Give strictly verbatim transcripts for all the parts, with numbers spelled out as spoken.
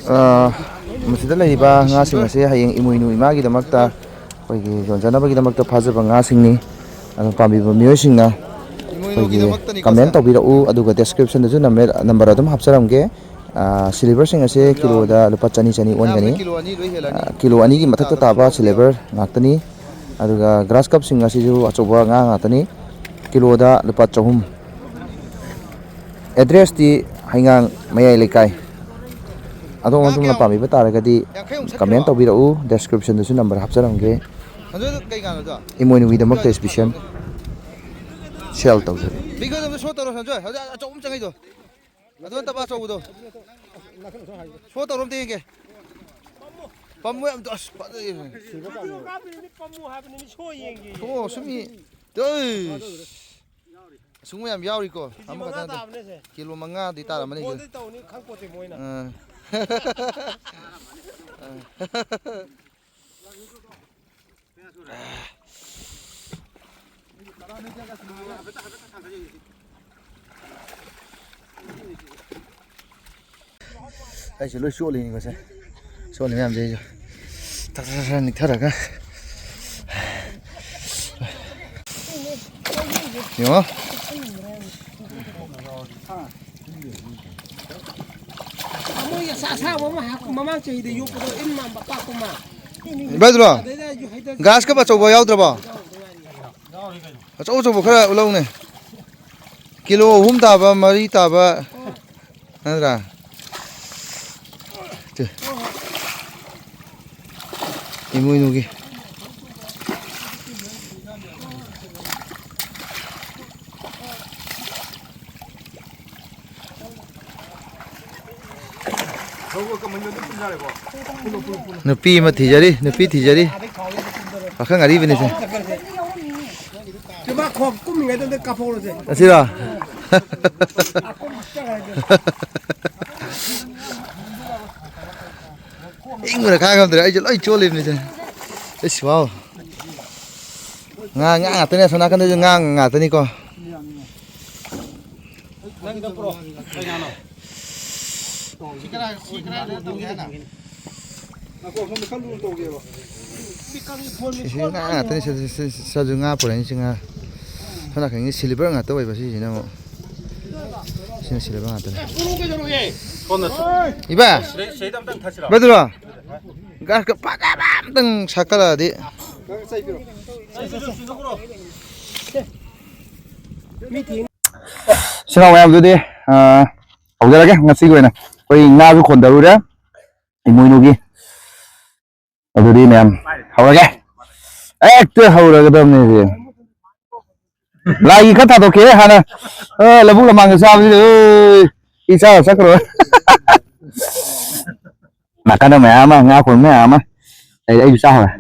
ꯑ, ꯃꯁꯤꯗ ꯂꯩꯔꯤꯕ ꯉꯥꯁꯤꯡ ꯑꯁꯤ ꯍꯌꯦꯡ ꯏꯃꯣꯏꯅꯨ ꯏꯃꯥꯒꯤꯗꯃꯛꯇ ꯑꯩꯈꯣꯏꯒꯤ ꯌꯣꯟꯖꯅꯕꯒꯤꯗꯃꯛꯇ ꯐꯥꯖꯕ ꯉꯥꯁꯤꯡꯅꯤ꯫ ꯑꯗꯨ ꯄꯥꯝꯕꯤꯕ ꯃꯤꯑꯣꯏꯁꯤꯡꯅ ꯑꯩꯈꯣꯏꯒꯤ ꯏꯃꯣꯏꯅꯨꯒꯤꯗꯃꯛꯇꯅꯤꯀꯣ, ꯀꯃꯦꯟ ꯁꯦ꯫ ꯇꯧꯕꯤꯔꯛꯎ, ꯑꯗꯨꯒ ꯗꯦꯁꯀ꯭ꯔꯤꯞꯁꯟꯗꯁꯨ ꯅꯝꯕꯔ, ꯅꯝꯕꯔ ꯑꯗꯨꯝ ꯍꯥꯞꯆꯔꯝꯒꯦ꯫ ꯑ, ꯁꯤꯂꯤꯚꯔꯁꯤꯡ ꯑꯁꯦ ꯀꯤꯂꯣꯗ ꯂꯨꯄꯥ ꯆꯅꯤ, ꯆꯅꯤ ꯑꯣꯟꯒꯅꯤ꯫ ꯑꯌꯥꯝꯕꯅ ꯀꯤꯂꯣ ꯑꯅꯤ ꯂꯣꯏ ꯍꯦꯜꯂꯅꯤ꯫ ꯑ, ꯀꯤꯂꯣ ꯑꯅꯤꯒꯤ ꯃꯊꯛꯇ ꯇꯥꯕ ꯁꯤꯂꯤꯚꯔ ꯉꯥꯛꯇꯅꯤ꯫ ꯑꯗꯨꯒ ꯒ꯭ꯔꯥꯁ ꯀꯞꯁꯤꯡ ꯑꯁꯤꯁꯨ ꯑꯆꯧꯕ ꯉꯥ ꯉꯥꯛꯇꯅꯤ꯫ ꯀꯤꯂꯣꯗ ꯂꯨꯄꯥ ꯆꯍꯨꯝ꯫ ꯑꯦꯗ꯭ꯔꯦꯁꯇꯤ ꯍꯩꯉꯥꯡ ꯃꯌꯥꯏ ꯂꯩꯀꯥꯏ꯫ ꯑꯗꯣꯝ ꯑꯗꯣꯝꯅ ꯄꯥꯝꯕꯤꯕ ꯇꯥꯔꯒꯗꯤ ꯀꯃꯦꯟ ꯇꯧꯕꯤꯔꯛꯎ, ꯗꯦꯁꯀ꯭ꯔꯤꯞꯁꯟꯗꯁꯨ ꯅꯝꯕꯔ ꯍꯥꯞꯆꯔꯝꯒꯦ꯫ ꯁꯟꯖꯣꯏꯗꯣ ꯀꯩ ꯉꯥꯅꯣꯗꯣ? ꯏꯃꯣꯏꯅꯨꯒꯤꯗꯃꯛꯇ ꯏꯁꯄꯤꯁꯦꯜ ꯁꯦꯜ ꯇꯧꯖꯔꯤ꯫ ꯕꯤꯒꯗꯝꯗ ꯁꯣ ꯇꯧꯔꯣ, ꯁꯟꯖꯣꯏ꯫ ꯍꯧꯖꯤꯛ ꯑꯆꯧꯕ ꯑꯃ ꯆꯪꯉꯛꯏꯗꯣ꯫ ꯑꯗꯨ ꯅꯠꯇꯕ ꯑꯆꯧꯕꯗꯣ꯫ ꯁꯣ ꯇꯧꯔꯣ ꯑꯝꯇ ꯌꯦꯡꯒꯦ꯫ ꯄꯥꯝꯃꯨ ꯌꯥꯝ, ꯑꯁ, ꯐꯖꯩ꯫ ꯄꯥꯝꯃꯨ ꯍꯥꯏꯕꯅꯤ, ꯁꯣ ꯌꯦꯡꯒꯦ꯫ ꯁꯣ ꯁꯨꯝ ꯌꯦ-, ꯑꯁ꯫ ꯑꯁꯨꯡꯕ ꯌꯥꯝ ꯌꯥꯎꯔꯤꯀꯣ꯫ ꯀꯦꯖꯤ ꯑꯃꯈꯛꯇ ꯃꯉꯥ ꯅꯠꯇꯦ꯫ ꯇꯥꯕꯅꯦ ꯁꯦ꯫ ꯀꯤꯂꯣ ꯃꯉꯥꯗꯤ ꯇꯥꯔꯝꯃꯅꯤ ꯃꯣꯟꯗꯩ ꯁꯤꯗ꯫ ꯇꯧꯅꯤ ꯈꯪꯄꯣꯠꯇꯦ ꯃꯣꯏꯅ꯫ ꯑꯥ꯫ ꯑꯩꯁꯨ ꯂꯣꯏ ꯆꯣꯠꯂꯤꯅꯤꯀꯣ ꯁꯦ꯫ ꯆꯣꯠꯂꯤ ꯃꯌꯥꯝꯁꯦ ꯑꯩꯁꯨ ꯊꯛ ꯊꯛ ꯊꯛ ꯅꯤꯛꯊꯔꯒ꯫ ꯌꯦꯡꯉꯣ꯫ ꯃꯣꯏ ꯑꯁꯥ-, ꯑꯁꯥꯕ ꯑꯃ ꯍꯥꯞ-, ꯃꯃꯥꯡ ꯆꯍꯤꯗ ꯌꯣꯛꯄꯗꯣ ꯏꯟ ꯃꯥꯟꯕ ꯄꯥꯛꯄ ꯑꯃ꯫ ꯏꯕꯥꯏꯗꯨꯔꯣ? ꯑꯗꯩꯗ ꯑꯩꯁꯨ ꯍꯩꯗ-, ꯒ꯭ꯔꯥꯁ ꯀꯞ ꯑꯆꯧꯕ ꯌꯥꯎꯗ꯭ꯔꯕꯣ? ꯑꯆꯧ ꯑꯆꯧꯕ ꯈꯔ ꯎꯠꯂꯛꯎꯅꯦ꯫ ꯀꯤꯂꯣ ꯑꯍꯨꯝ ꯇꯥꯕ, ꯃꯔꯤ ꯇꯥꯕ꯫ ꯅꯠꯇ꯭ꯔꯥ? ꯇꯨ꯫ ꯏꯃꯣꯏꯅꯨꯒꯤ꯫ ꯅꯨꯄꯤ ꯑꯃ ꯊꯤꯖꯔꯤ, ꯅꯨꯄꯤ ꯊꯤꯖꯔꯤ꯫ ꯄꯥꯈꯪ ꯑꯔꯤꯕꯅꯤꯁꯦ꯫ ꯆꯨꯝꯃ ꯈꯣꯡ ꯀꯨꯝꯃꯤꯉꯩꯗ ꯑꯝꯇ ꯀꯥꯞꯍꯧꯔꯁꯦ꯫ ꯑꯁꯤꯔꯣ? ꯏꯪꯕꯅ ꯈꯥꯡ ꯉꯝꯗ꯭ꯔꯦ, ꯑꯩꯁꯦ ꯂꯣꯏ ꯆꯣꯠꯂꯤꯕꯅꯤꯁꯦ꯫ ꯑꯩꯁ, ꯋꯥꯎ꯫ ꯉꯥ, ꯉꯥ ꯉꯥꯛꯇꯅꯦ, ꯑꯁꯣꯝ ꯅꯥꯀꯟꯗꯁꯨ ꯉꯥ ꯉꯥꯛꯇꯅꯤꯀꯣ꯫ ꯁꯤ ꯉꯥ ꯉꯥꯛꯇꯅꯤ, ꯁꯤ, ꯁꯤ, ꯁꯤ, ꯁꯤꯁꯨ ꯉꯥ ꯉꯥꯛꯇꯅꯤ, ꯁꯤ, ꯁꯤ, ꯁꯤ, ꯁꯤ, ꯁꯤꯁꯨ ꯉꯥ ꯄꯨꯔꯛꯏꯅꯤ, ꯁꯤ ꯉꯥ꯫ ꯁꯣꯝ ꯅꯥꯀꯟꯒꯤ silver ꯉꯥꯛꯇ ꯑꯣꯏꯕ ꯁꯤꯁꯤꯅ ꯑꯃꯨꯛ꯫ ꯁꯤꯅ silver ꯉꯥꯛꯇꯅꯤ꯫ ꯏꯕꯥ! ꯁꯤꯗꯩ, ꯁꯤꯗꯩꯗ ꯑꯝꯇꯪ ꯊꯥꯁꯤꯔꯣ? ꯕꯗ꯭ꯔꯣ? ꯒ꯭ꯔꯥꯁ ꯀꯞ ꯐꯖꯕ ꯑꯝꯇꯪ ꯁꯛꯀꯠꯂꯛꯑꯗꯤ꯫ ꯁꯤꯅ ꯃꯌꯥꯝꯗꯨꯗꯤ, ꯑ, ꯍꯧꯖꯔꯒꯦ꯫ ꯉꯁꯤꯒꯤ ꯑꯣꯏꯅ ꯑꯩꯈꯣꯏ ꯉꯥꯁꯨ ꯈꯣꯟꯊꯔꯨꯔꯦ ꯏꯃꯣꯏꯅꯨꯒꯤ꯫ ꯑꯗꯨꯗꯤ ꯃꯌꯥꯝ ꯍꯧꯔꯒꯦ꯫ ꯍꯦꯛꯇ ꯍꯧꯔꯒꯗꯕꯅꯦ ꯁꯦ꯫ ꯂꯥꯏꯒꯤ ꯈꯔ ꯊꯥꯗꯣꯛꯀꯦ ꯍꯥꯟꯅ꯫ ꯑ, ꯂꯧꯕꯨꯛ ꯂꯃꯥꯡꯗ ꯆꯥꯕꯁꯤꯗꯤ, ꯑꯦ, ꯏ ꯆꯥꯔ ꯆꯠꯈ꯭ꯔꯣ꯫ ꯅꯥꯀꯟꯗ ꯃꯌꯥꯝ ꯑꯃ, ꯉꯥ ꯈꯣꯟ ꯃꯌꯥꯝ ꯑꯃ꯫ ꯑꯩ, ꯑꯩꯁꯨ ꯆꯥ ꯍꯧꯔꯦ꯫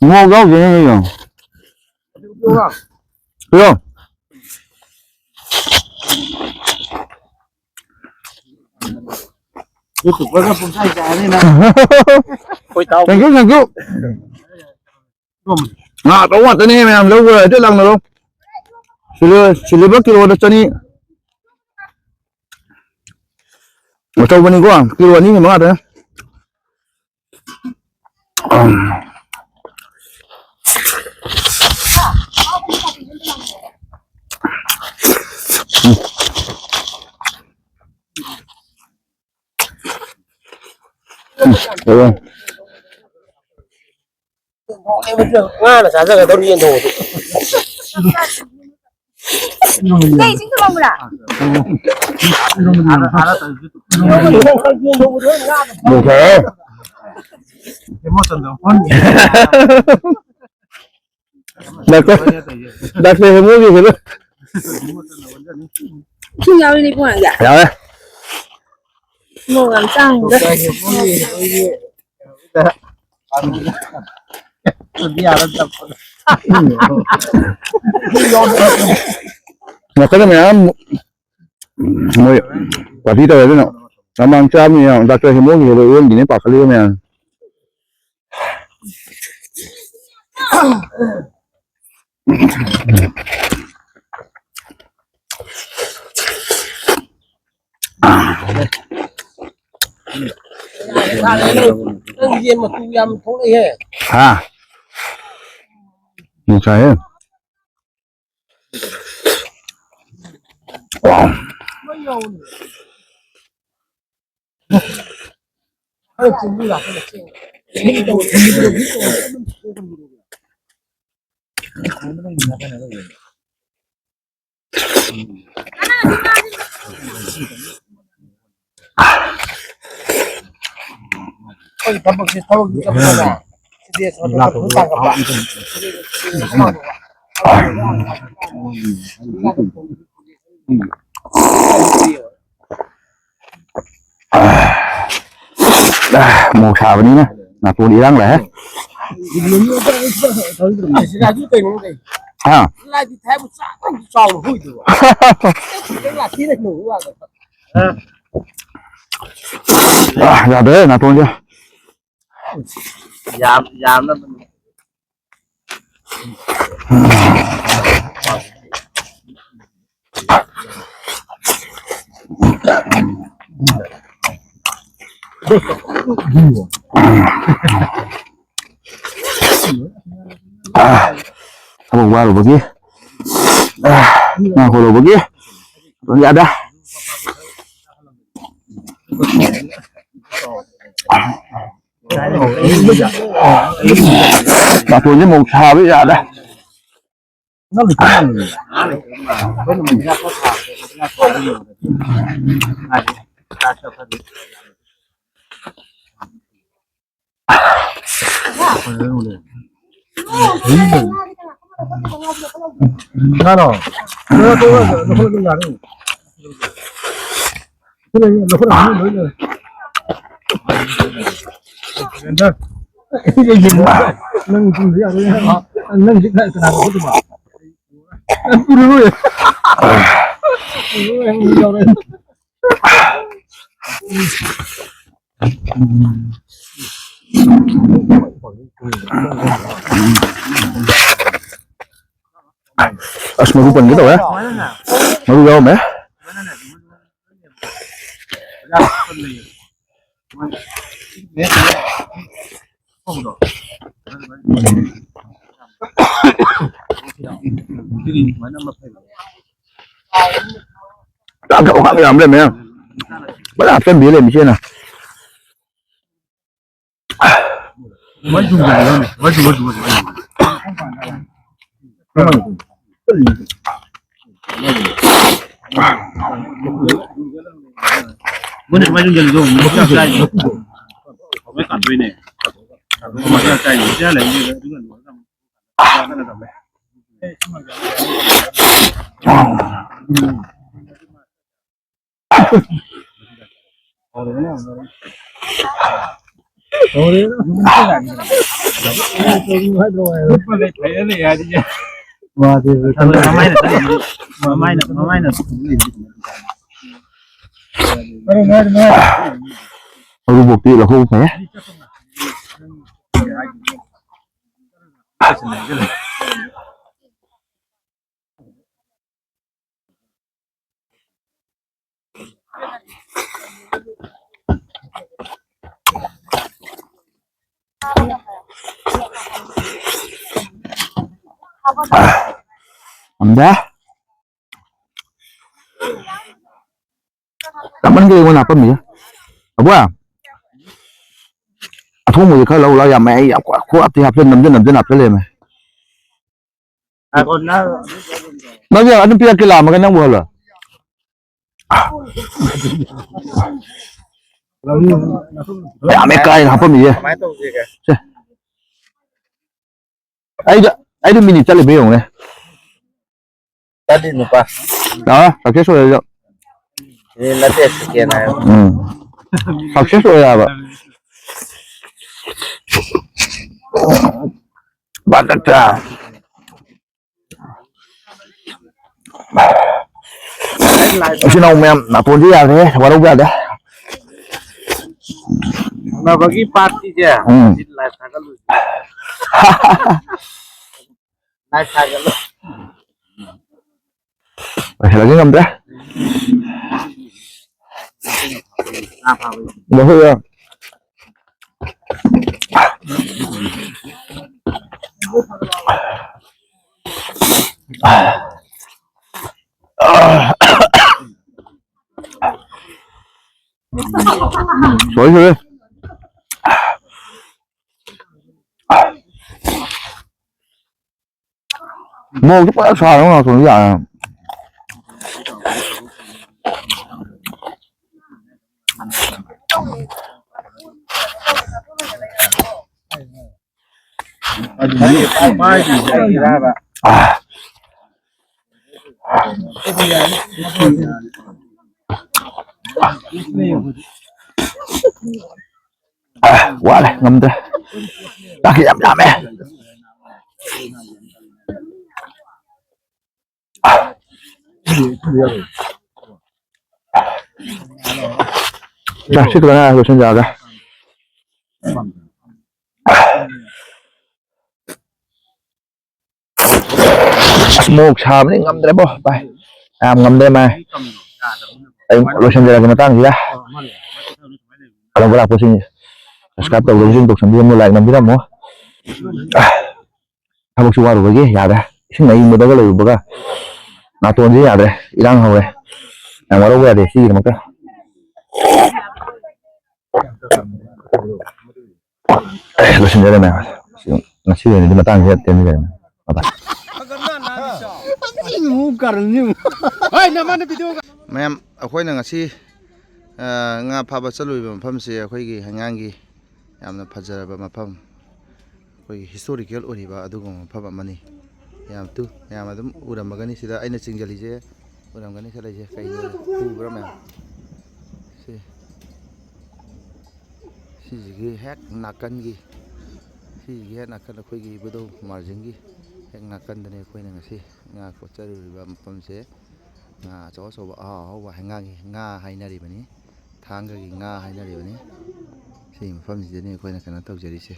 ꯉꯣ ꯌꯥꯎꯗꯦꯅꯦ ꯀꯩꯅꯣ꯫ ꯌꯣ꯫ YouTuberꯒ ꯄꯨꯡꯆꯥꯏ ꯆꯥꯏꯔꯅꯤ ꯅꯪ꯫ Thank you, thank you꯫ ꯉꯥ ꯑꯆꯧꯕ ꯉꯥꯛꯇꯅꯦ ꯃꯌꯥꯝ, ꯂꯧꯕ ꯍꯦꯛꯇ ꯂꯥꯛꯅꯔꯣ꯫ Silver, silver ꯀꯤꯂꯣꯗ ꯆꯅꯤ꯫ ꯑꯆꯧꯕꯅꯤꯀꯣ, ꯀꯤꯂꯣ ꯑꯅꯤ ꯍꯦꯟꯕ ꯉꯥꯛꯇꯅꯦ꯫ ꯉꯥꯅ ꯆꯥꯖꯒꯗꯧꯔꯤ ꯌꯦꯟ ꯊꯣꯡꯕꯗꯤ꯫ ꯀꯩ ꯏꯁꯤꯡ ꯊꯨꯝꯃꯝꯕ꯭ꯔꯥ? ꯅꯣꯡꯊꯛꯑꯦ꯫ ꯗꯥꯛꯇꯔ, ꯗꯥꯛꯇꯔ ꯍꯦꯃꯣꯒꯤ ꯀꯩꯅꯣ꯫ ꯏꯁꯤꯡ ꯌꯥꯎꯔꯤꯅꯦ ꯏꯕꯨꯡꯉꯣ ꯅꯪꯒꯤ꯫ ꯌꯥꯎꯔꯦ꯫ ꯃꯣꯔꯣꯛ ꯌꯥꯝ ꯆꯥꯡꯗ꯫ ꯅꯥꯀꯟꯗ ꯃꯌꯥꯝ ꯃꯣꯏ ꯄꯥꯔꯇꯤ ꯇꯧꯋꯦ, ꯑꯗꯨꯅ ꯃꯃꯥꯡ ꯆꯥꯕꯅꯤ ꯌꯥꯝ ꯗꯥꯛꯇꯔ ꯍꯦꯃꯣꯒꯤ ꯍꯦꯔꯣ ꯏꯔꯣꯟꯒꯤꯅꯦ ꯄꯥꯈꯠꯂꯤꯕ ꯃꯌꯥꯝ꯫ ꯅꯪ ꯌꯦꯟ ꯃꯇꯨ ꯌꯥꯝ ꯊꯣꯛꯂꯛꯏꯍꯦ꯫ ꯍꯥ? ꯅꯨꯡꯁꯥꯏꯍꯦ꯫ ꯑꯩꯈꯣꯏ ꯊꯕꯛꯁꯦ ꯊꯕꯛꯇꯤ ꯆꯠꯄꯗ ꯁꯤꯗꯤ ꯁꯣꯝꯗ ꯐꯖꯅ ꯇꯥꯡꯈꯠꯄ꯫ ꯃꯣꯔꯣꯛ ꯁꯥꯕꯅꯤꯅ ꯅꯥꯇꯣꯟ ꯏꯔꯥꯡ ꯂꯥꯛꯑꯦ꯫ ꯁꯤꯗ ꯍꯧꯖꯤꯛ ꯀꯩꯅꯣ ꯂꯩ꯫ ꯍꯥ? ꯂꯥꯏꯗꯤ ꯊꯥꯏꯕꯨ ꯆꯥꯎꯅ ꯍꯨꯏꯗꯨꯕ꯫ ꯈꯤꯇꯪ ꯂꯥꯊꯤꯅ ꯍꯨꯏ ꯋꯥꯡꯉꯦ꯫ ꯑ, ꯌꯥꯗ꯭ꯔꯦ ꯅꯥꯇꯣꯟꯁꯦ꯫ ꯌꯥꯝ, ꯌꯥꯝꯅꯕꯅꯤ꯫ ꯊꯕꯛ ꯋꯥꯔꯨꯕꯒꯤ, ꯉꯥ ꯍꯣꯜꯂꯨꯕꯒꯤ ꯌꯥꯗꯦ꯫ ꯅꯥꯇꯣꯟꯁꯦ ꯃꯣꯔꯣꯛ ꯁꯥꯕ ꯌꯥꯗꯦ꯫ ꯉꯥꯔꯣ? ꯂꯧꯈꯠꯂꯣ, ꯂꯧꯈꯠꯂꯣ, ꯂꯧꯈꯠꯂꯣ, ꯌꯥꯔꯦ꯫ ꯂꯧꯈꯠꯂꯣ, ꯂꯣꯏ ꯂꯣꯏꯔꯦ꯫ ꯅꯪ ꯊꯤꯟꯕ ꯌꯥꯔꯣꯏ꯫ ꯅꯪꯗꯤ ꯀꯅꯥ-, ꯀꯅꯥꯒ ꯐꯝꯗꯣꯏꯕ? ꯅꯪ ꯄꯨꯔꯔꯣꯏ꯫ ꯄꯨꯔꯔꯣꯏ ꯍꯥꯏꯕ ꯃꯤ ꯌꯥꯎꯔꯦ꯫ ꯑꯁ, ꯃꯔꯨ ꯄꯟꯒꯦ ꯇꯧꯋꯦ꯫ ꯃꯔꯨ ꯌꯥꯎꯔꯝꯃꯦ꯫ ꯆꯥꯛ ꯊꯛꯑꯣ, ꯆꯥꯛ ꯌꯥꯝ ꯂꯩꯔꯝꯃꯦ꯫ ꯐꯖꯅ ꯍꯥꯞꯆꯟꯕꯤ ꯂꯩꯔꯝꯃꯤ ꯏꯆꯦꯅ꯫ ꯃꯣꯏꯅ ꯁꯨꯃꯥꯏꯅ ꯌꯨꯡꯁꯤꯜꯂꯤꯗꯣ ꯑꯃꯨꯛ ꯃꯆꯤꯟꯖꯥꯛ ꯆꯥꯏꯅꯦ꯫ ꯁꯨꯃꯥꯏꯅ ꯀꯥꯞꯇꯣꯏꯅꯦ꯫ ꯑꯗꯨꯒ ꯃꯆꯤꯟꯖꯥꯛ ꯆꯥꯏꯅꯦ꯫ ꯃꯆꯤꯟꯖꯥꯛ ꯂꯩꯔꯝꯗ꯭ꯔꯤꯉꯩꯗ ꯑꯗꯨꯒ ꯂꯣꯏꯔꯒ ꯑꯃꯨꯛ ꯆꯥꯒꯗꯕꯅꯦ꯫ ꯃꯃꯥꯏꯅ ꯆꯠꯂꯤꯗꯨꯗꯤ, ꯃꯃꯥꯏꯅ, ꯃꯃꯥꯏꯅ꯫ ꯃꯔꯨꯕꯣꯛꯇꯤ ꯂꯧꯍꯧꯕ ꯐꯩꯌꯦ꯫ ꯑꯝꯗ꯫ ꯌꯥꯝꯃꯟꯈ꯭ꯔꯦ ꯑꯩꯉꯣꯟꯗ ꯍꯥꯞꯄꯝꯃꯤꯁꯦ꯫ ꯑꯕꯨ, ꯑꯊꯣꯡꯕꯁꯦ ꯈꯔ ꯂꯧ ꯂꯥꯎ, ꯌꯥꯝ ꯃꯌꯥꯏ ꯌꯥꯝ ꯈꯨꯍꯥꯞꯇꯤ ꯍꯥꯞꯆꯜ, ꯅꯝꯖꯟ ꯅꯝꯖꯟ ꯍꯥꯞꯆꯜ ꯂꯩꯔꯝꯃꯦ꯫ ꯉꯥꯏꯈꯣ, ꯅꯪ ꯅꯪꯁꯨ ꯑꯗꯨꯝ ꯄꯤꯔꯛꯀꯦ ꯂꯥꯛꯑꯝꯃꯒ ꯅꯪꯕꯨ ꯍꯜꯂꯣ꯫ ꯌꯥꯝꯃꯦ ꯀꯥꯏꯅ ꯍꯥꯞꯄꯝꯃꯤꯁꯦ꯫ ꯀꯃꯥꯏꯅ ꯇꯧꯁꯤꯒꯦ? ꯁꯦ꯫ ꯑꯩꯗ, ꯑꯩꯗ ꯃꯤꯅꯤꯠ ꯆꯠꯂꯤꯕ ꯌꯦꯡꯉꯨꯅꯦ꯫ ꯆꯠꯂꯤ ꯅꯨꯄꯥ꯫ ꯑꯥ, success ꯑꯣꯏꯔꯦ ꯑꯩꯁꯨ꯫ ꯃꯤꯅꯤꯠ ꯅꯠꯇꯦ, second ꯍꯥꯏꯌꯣ꯫ ꯎꯝ꯫ Success ꯑꯣꯏꯔꯦ ꯍꯥꯏꯕ꯫ ꯕꯥ ꯆꯥꯛ ꯆꯥ꯫ ꯏꯆꯤꯟ ꯏꯅꯥꯎ ꯃꯌꯥꯝ, ꯅꯥꯇꯣꯟꯁꯦ ꯌꯥꯗ꯭ꯔꯦ, ꯋꯥꯔꯧꯕ ꯌꯥꯗꯦ꯫ ꯎꯅꯕꯒꯤ ꯄꯥꯔꯇꯤꯁꯦ ꯎꯝ꯫ ꯍꯧꯖꯤꯛ ꯂꯥꯏꯚ ꯊꯥꯒꯠꯂꯨꯁꯤ꯫ ꯂꯥꯏꯚ ꯊꯥꯒꯠꯂꯣ꯫ ꯂꯣꯏꯁꯤꯜꯂꯁꯤ ꯉꯝꯗ꯭ꯔꯦ꯫ ꯉꯥ ꯐꯥꯕ꯫ ꯂꯧꯊꯣꯛ ꯌꯥ꯫ ꯂꯣꯏꯁꯤꯜꯂꯦ꯫ ꯃꯣꯔꯣꯛꯁꯨ ꯐꯖꯅ ꯁꯥꯔꯒ ꯉꯥꯛꯇꯪꯗꯤ ꯌꯥꯔꯦ꯫ ꯑ, ꯋꯥꯔꯦ, ꯉꯝꯗ꯭ꯔꯦ꯫ ꯆꯥꯛꯁꯤ ꯌꯥꯝ ꯌꯥꯝꯃꯦ꯫ ꯆꯥꯛꯁꯤ ꯈꯛꯇ ꯉꯥꯏꯔꯦ, ꯂꯣꯏꯁꯤꯟꯖꯔꯒꯦ꯫ ꯑꯁ, ꯃꯣꯔꯣꯛ ꯁꯥꯕꯅꯤ ꯉꯝꯗ꯭ꯔꯦꯕꯣ, ꯚꯥꯏ꯫ ꯌꯥꯝ ꯉꯝꯗ꯭ꯔꯦ, ꯃꯥꯏ꯫ ꯑꯩ ꯂꯣꯏꯁꯤꯟꯖꯔꯒꯦ ꯃꯇꯥꯡꯁꯤꯗ꯫ ꯑꯅꯧꯕ ꯂꯥꯛꯄꯁꯤꯡ subscribe ꯇꯧꯗꯕꯁꯤꯡ ꯇꯧꯁꯟꯕꯤꯔꯝꯃꯨ, like ꯅꯝꯕꯤꯔꯝꯃꯨ꯫ ꯊꯕꯛꯁꯨ ꯋꯥꯔꯨꯕꯒꯤ ꯌꯥꯗ꯭ꯔꯦ꯫ ꯏꯁꯤꯡ ꯑꯏꯪꯕꯗꯒ ꯂꯩꯔꯨꯕꯒ ꯅꯥꯇꯣꯟꯁꯦ ꯌꯥꯗ꯭ꯔꯦ꯫ ꯏꯔꯥꯡ ꯍꯧꯔꯦ꯫ ꯌꯥꯝ ꯋꯥꯔꯧꯕ ꯌꯥꯗꯦ ꯁꯤꯒꯤꯗꯃꯛꯇ꯫ ꯑꯦ, ꯂꯣꯏꯁꯤꯟꯖꯔꯦ ꯃꯌꯥꯝ꯫ ꯉꯁꯤꯒꯤ ꯑꯣꯏꯅꯗꯤ ꯃꯇꯥꯡꯁꯤꯗ ꯇꯦꯟꯖꯔꯦ꯫ ꯃꯌꯥꯝ, ꯑꯩꯈꯣꯏꯅ ꯉꯁꯤ, ꯑ, ꯉꯥ ꯐꯥꯕ ꯆꯠꯂꯨꯔꯤꯕ ꯃꯐꯝꯁꯦ ꯑꯩꯈꯣꯏꯒꯤ ꯍꯩꯉꯥꯡꯒꯤ ꯌꯥꯝꯅ ꯐꯖꯔꯕ ꯃꯐꯝ, ꯑꯩꯈꯣꯏꯒꯤ historical ꯑꯣꯏꯔꯤꯕ ꯑꯗꯨꯒꯨꯝꯕ ꯃꯐꯝ ꯑꯃꯅꯤ꯫ ꯌꯥꯝ ꯇꯨ, ꯃꯌꯥꯝ ꯑꯗꯨꯝ ꯎꯔꯝꯃꯒꯅꯤ ꯁꯤꯗ ꯑꯩꯅ ꯆꯤꯡꯁꯤꯜꯂꯤꯁꯦ, ꯎꯔꯝꯒꯅꯤ ꯁꯤꯗ ꯂꯩꯁꯦ꯫ ꯀꯩꯅꯣ ꯎꯕ꯭ꯔꯥ ꯃꯌꯥꯝ? ꯁꯤ, ꯁꯤꯁꯤꯒꯤ ꯍꯦꯛ ꯅꯥꯀꯟꯒꯤ ꯁꯤꯒꯤ ꯍꯦꯛ ꯅꯥꯀꯟ ꯑꯩꯈꯣꯏꯒꯤ ꯏꯕꯨꯙꯧ ꯃꯥꯔꯖꯤꯡꯒꯤ ꯍꯦꯛ ꯅꯥꯀꯟꯗꯅꯤ ꯑꯩꯈꯣꯏꯅ ꯉꯁꯤ ꯉꯥ ꯀꯣꯠꯆꯔꯨꯔꯤꯕ ꯃꯐꯝꯁꯦ꯫ ꯉꯥ ꯑꯆꯧ ꯑꯆꯧꯕ, ꯑꯍꯥꯎ ꯑꯍꯥꯎꯕ ꯍꯩꯉꯥꯡꯒꯤ ꯉꯥ ꯍꯥꯏꯅꯔꯤꯕꯅꯤ, ꯊꯥꯡꯒꯒꯤ ꯉꯥ ꯍꯥꯏꯅꯔꯤꯕꯅꯤ꯫ ꯁꯤꯒꯤ ꯃꯐꯝꯁꯤꯗꯅꯤ ꯑꯩꯈꯣꯏꯅ ꯀꯩꯅꯣ ꯇꯧꯖꯔꯤꯁꯦ꯫